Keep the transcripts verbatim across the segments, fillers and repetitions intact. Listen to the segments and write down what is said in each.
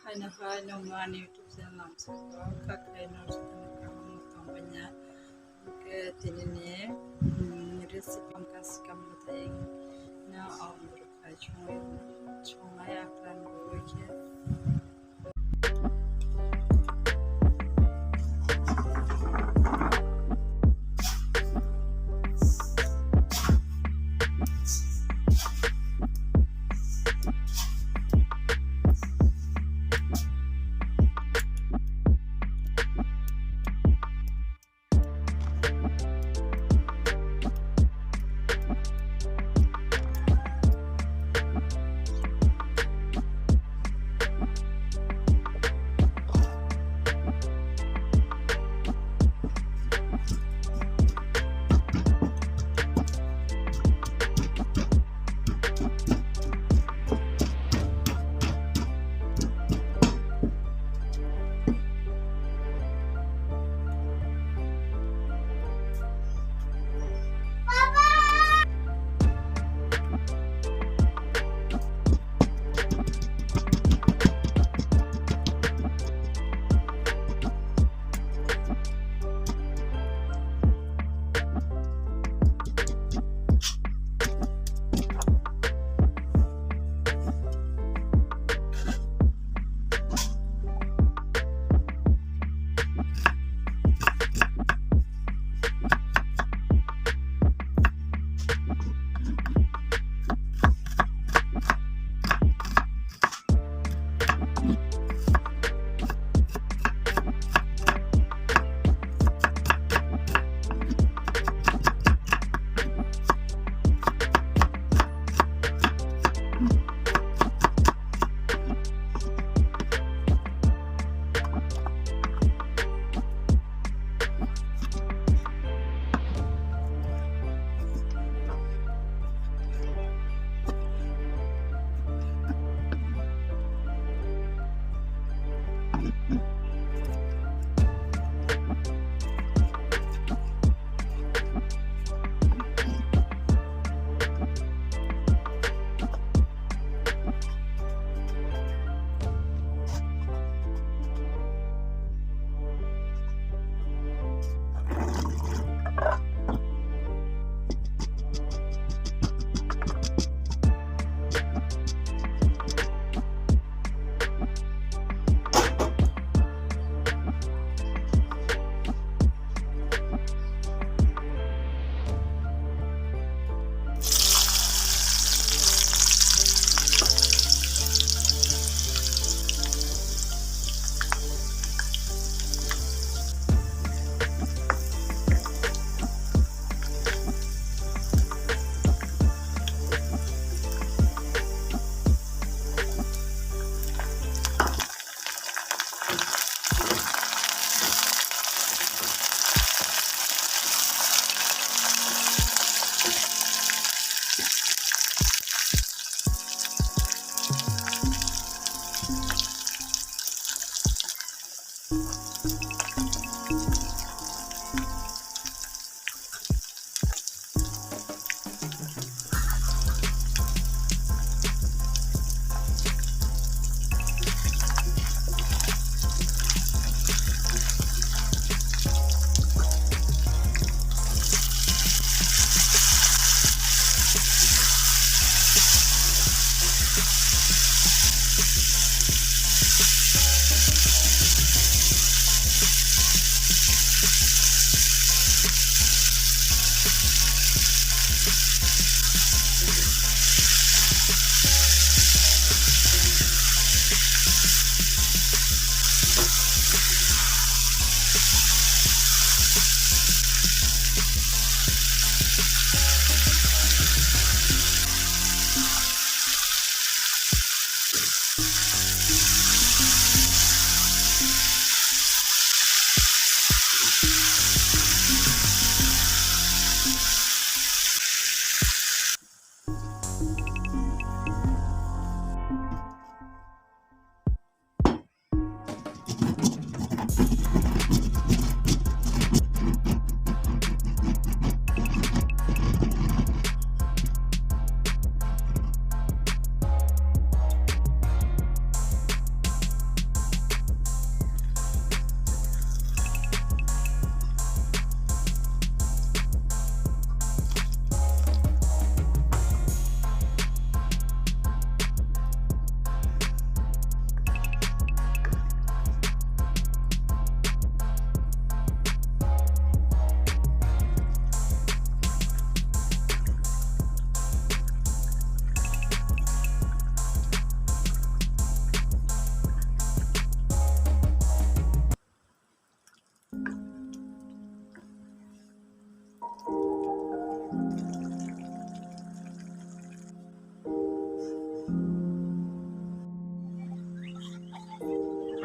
Haino hai nongno ani YouTube channel lamsoko kha khlai no jotono kaham tongbaina. Hwnkhe tinini, mm, recipe wngkha sikam bwthai no, o borok hai songwi, songnai akran gurui khe.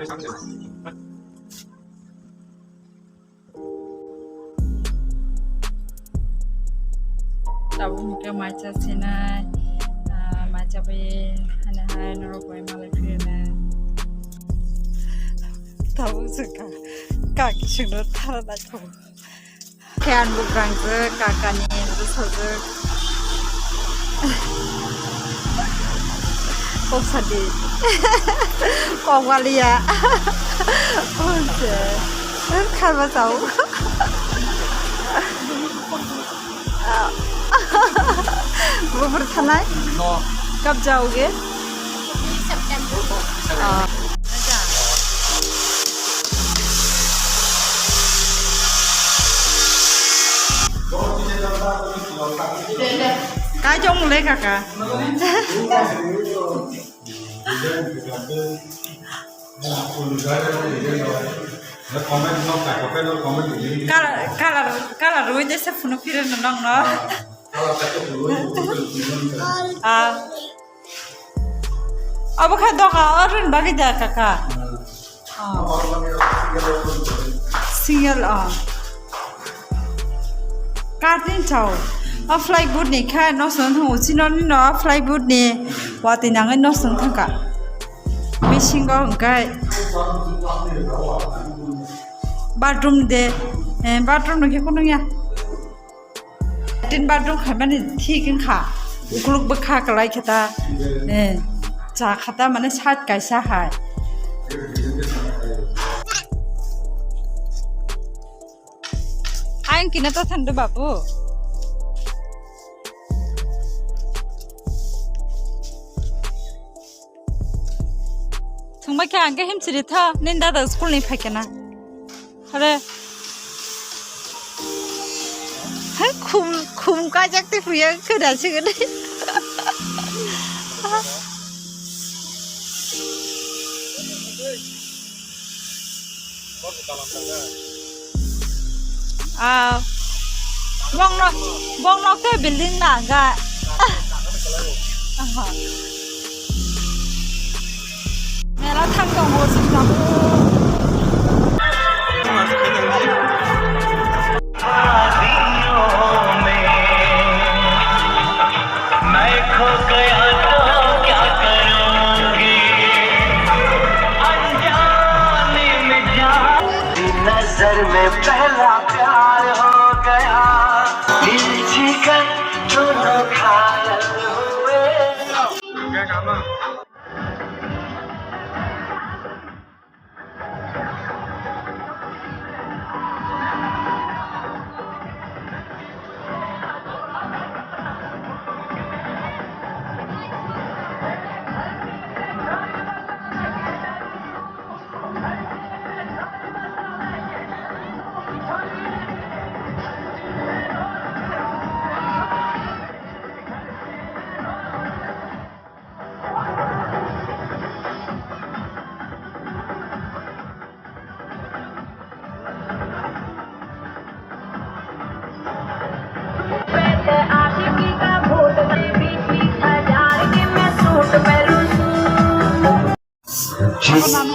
Tabuk hwnkhe mai cha sinai, ah, mai cha bai hani hai norok bai malai phirina. Tabuk se ka, ka kisingno thara naikho. Khe ang bukrang se kakani bwsajwk. Kok sadi. Kok waliya. Oke. Kharba chao. Buphur thanai. Kap jaoge. Ah. Kai jong le kaka. Color, color, color rui de se phunu phirino nong no. Ah. Abo kha doga orin bagi da kaka. Ah. Single, ah. Cutting chao. O plywood ni kha no song thang uchi no ni no plywood ni wati nangwi no song thangka. Bisingo hwnkhe bathroom de, eh, bathroom no khe kunung ya. Latrine bathroom khaimani thik wngkha, ukuluk bwkha kwlai khe ta, eh, cha kha ta mane side kaisa hai. Ayang kina ta thando babu. Thwngbai khe ang khe himchiri tha, nini dada school ni phai khe na. Hare. Hai khum, khum kajak te puya khe da chigani. Ah, bong nok, bong nok te building na ga. Aha. Mela thang tongo chwng tabuk. मैं खो गया तो क्या करूँगी, अनजाने में जान। नजर में पहला प्यार हो गया, दिल जिगर दोनों घायल हुए।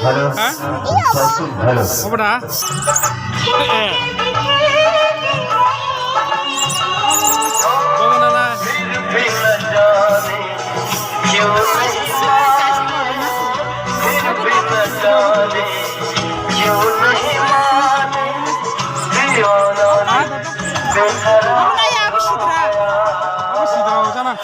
Hello. Hello. Obo na? Eh. Obo na na? Ha? Obo na ya, obo sitra. Obo sitra, obo sitra.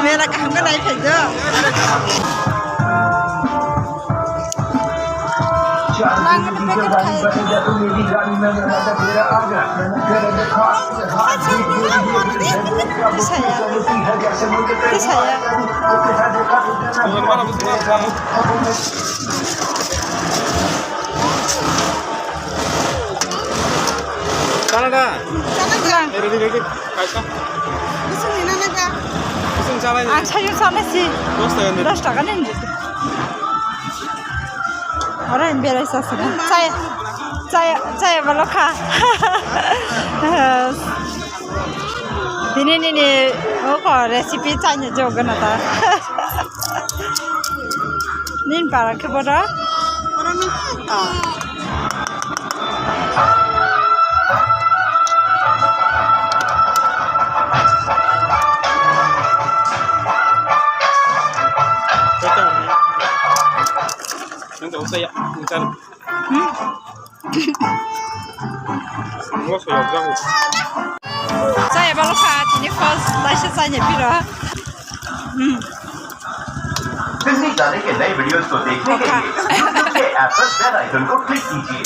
Mela kaham khe nai phai do. Nang ni packet khai. Tisaya. Tisaya. Ready, ready. Kaisa. Kusung ni nana ka. Kusung chalai. Ang sayu sana si. Dos taka ni. Dos taka ni. Ora berai sasana. Chai, chai, chai balo kha. Tini nini oko recipe chai ni jogana ta. Nin para khe bodo? Chaya balo kha tini first laisa chaya piro. Hmm. फिल्मी गाने के नए वीडियोज़ को देखने के लिए YouTube के ऐप पर बेल आइकन को क्लिक कीजिए।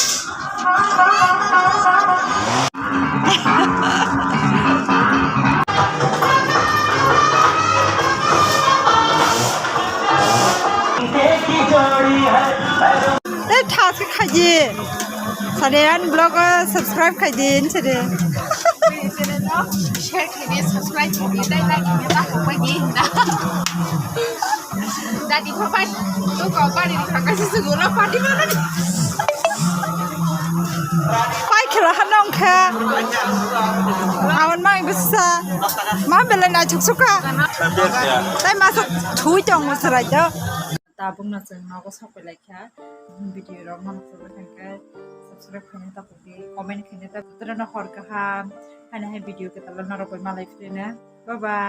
Tei thas khe khaidi. Sade ani vlog o subscribe khaidi sade. Share khaidi, subscribe khaidi, tei like khaidi, ta khaidi hinda. Dadi phapai, tu kau pari di kaka si segula padi mana ni? Pai khela hanong kha. Awan mai bisa. Ma belai na chuk chuk kha. Tei masa thui tong masa rai do. Tabukno chwng nogo sokphailai kha, video rok no nukjagwi thangkhe subscribe khaina tapukdi, comment khaina tapukdi, no hor kaham haino hai video kwtal norok bai malai phirina. Bye bye.